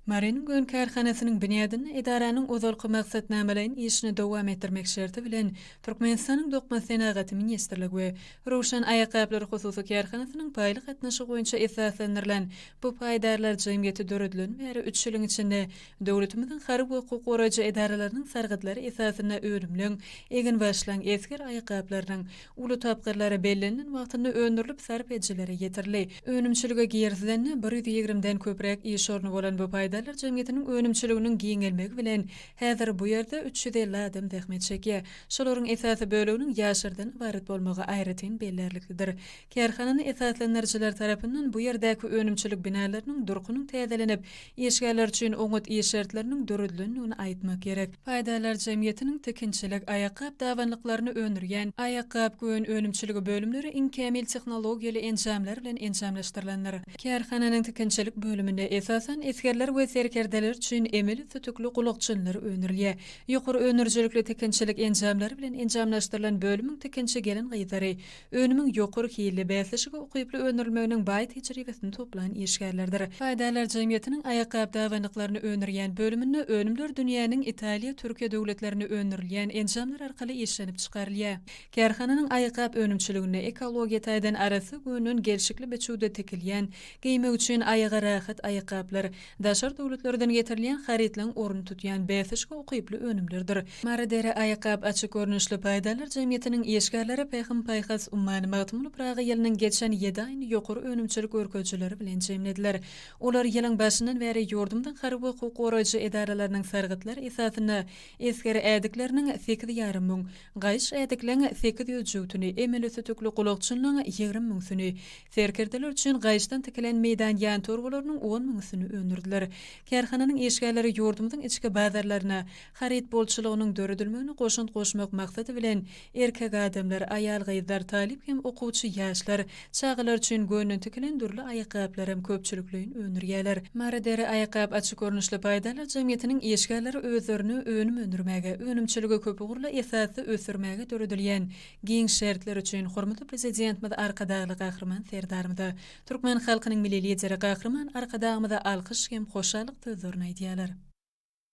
Marynyň gön kärhanasynyň binýadynda edaranyň ozalky maksatnamalaýyn işini dowam etdirmek şerti bilen Türkmenistanyň Dokma senagaty ministrligi we Röwşen aýakgaplary hususy kärhanasynyň paýly gatnaşygy boýunça esaslandyrylan bu paýdarlar jemgyýeti döredilen bäri üç ýylyň içinde döwletimiziň harby we hukuk goraýjy edaralarynyň sargytlary esasynda önümleň, eginbaşlaň, esger aýakgaplarynyň, Uly tapgyrlary bellenilen wagtynda öndürilip sarp edijilere ýetirildi. Önümçilige girizilende bir ýüz ýigrimden köpräk iş orny bolan bu paýdarlar jemgyýetiniň önümçiliginiň giňelmegi bilen häzir bu ýerde 350 adam zähmet çekýär. Şolaryň esasy böleginiň ýaşlardan ybarat bolmagy aýratyn bellärliklidir. Kärhanany esaslandyryjylar tarapyndan bu ýerdäki önümçilik binalarynyň durkunyň täzelenip, işgärler üçin oňat iş şertleriniň döredilendigini aýtmak gerek. Paýdarlar jemgyýetiniň tikinçilik, aýakgap dabanlyklaryny öndürýän Aýakgap gön önümçiligi bölümleri iň kämil tehnologiýaly enjamlar bilen enjamlaşdyrylandyr. Kärhananyň tikinçilik bölüminde, esasan, esgerler we serkerdeler üçin emeli sütükli gulakjynlar öndürilýär. Ýokary öndürijilikli tikinçilik enjamlary bilen enjamlaşdyrylan bölümiň tikinçi gelin-gyzlary Önümiň ýokary hilli, bäsleşige ukyply öndürilmeginiň baý tejribesini toplan işgärlerdir. Paýdarlar jemgyýetiniň aýakgap dabanlyklaryny öndürýän bölüminde önümler dünýäniň Italiýa, Türkiýe döwletlerinde öndürilýän enjamlar arkaly işlenip çykarylýar. Kärhananyň aýakgap önümçiliginde ekologiýa taýdan arassa gönden gelşikli biçüwde tikilýän, geýmek üçin aýaga rahat aýakgaplar, Daşary döwletlerden getirilýän harytlaryň ornuny tutýan bäsleşige ukyply önümlerdir. Mary deri aýakgap açyk görnüşli paýdarlar jemgyýetiniň işgärleri Pähim-paýhas ummany Magtymguly Pyragy ýylynyň geçen ýedi aýyny ýokary önümçilik görkezijileri bilen jemlediler. Olar ýylyň başyndan bäri ýurdumyzyň harby we hukuk goraýjy edaralarynyň sargytlary esasynda esger ädikleriniň sekiz ýarym müň, gaýyş ädikleň 800 jübtüni, emeli sütükli gulakçynlaň 20 müňsüni, Serkerdeler üçin gaýyşdan tikilen meýdan ýan torbalarynyň on müňüsini öndürdiler. Kärhananyň işgärleri ýurdumyzyň içki bazarlaryna haryt bolçulygynyň döredilmegine goşant goşmak maksady bilen, erkek adamlar, aýal-gyzlar, talyp hem okuwçy ýaşlar, çagalar üçin gönden tikilen dürli aýakgaplaram köpçülikleýin öndürýärler. Mary deri aýakgap açyk görnüşli paýdarlar jemgyýetiniň işgärleri özlerini önüm öndürmäge, önümçiligi köpugurly esasda ösdürmäge döredilýän Giň şertler üçin hormatly Prezidentimiz Arkadagly Gahryman Serdarymyza, türkmen halkynyň Milli Lideri Gahryman Arkadagymyza alkyş hem hoşallyk sözlerini aýdýarlar.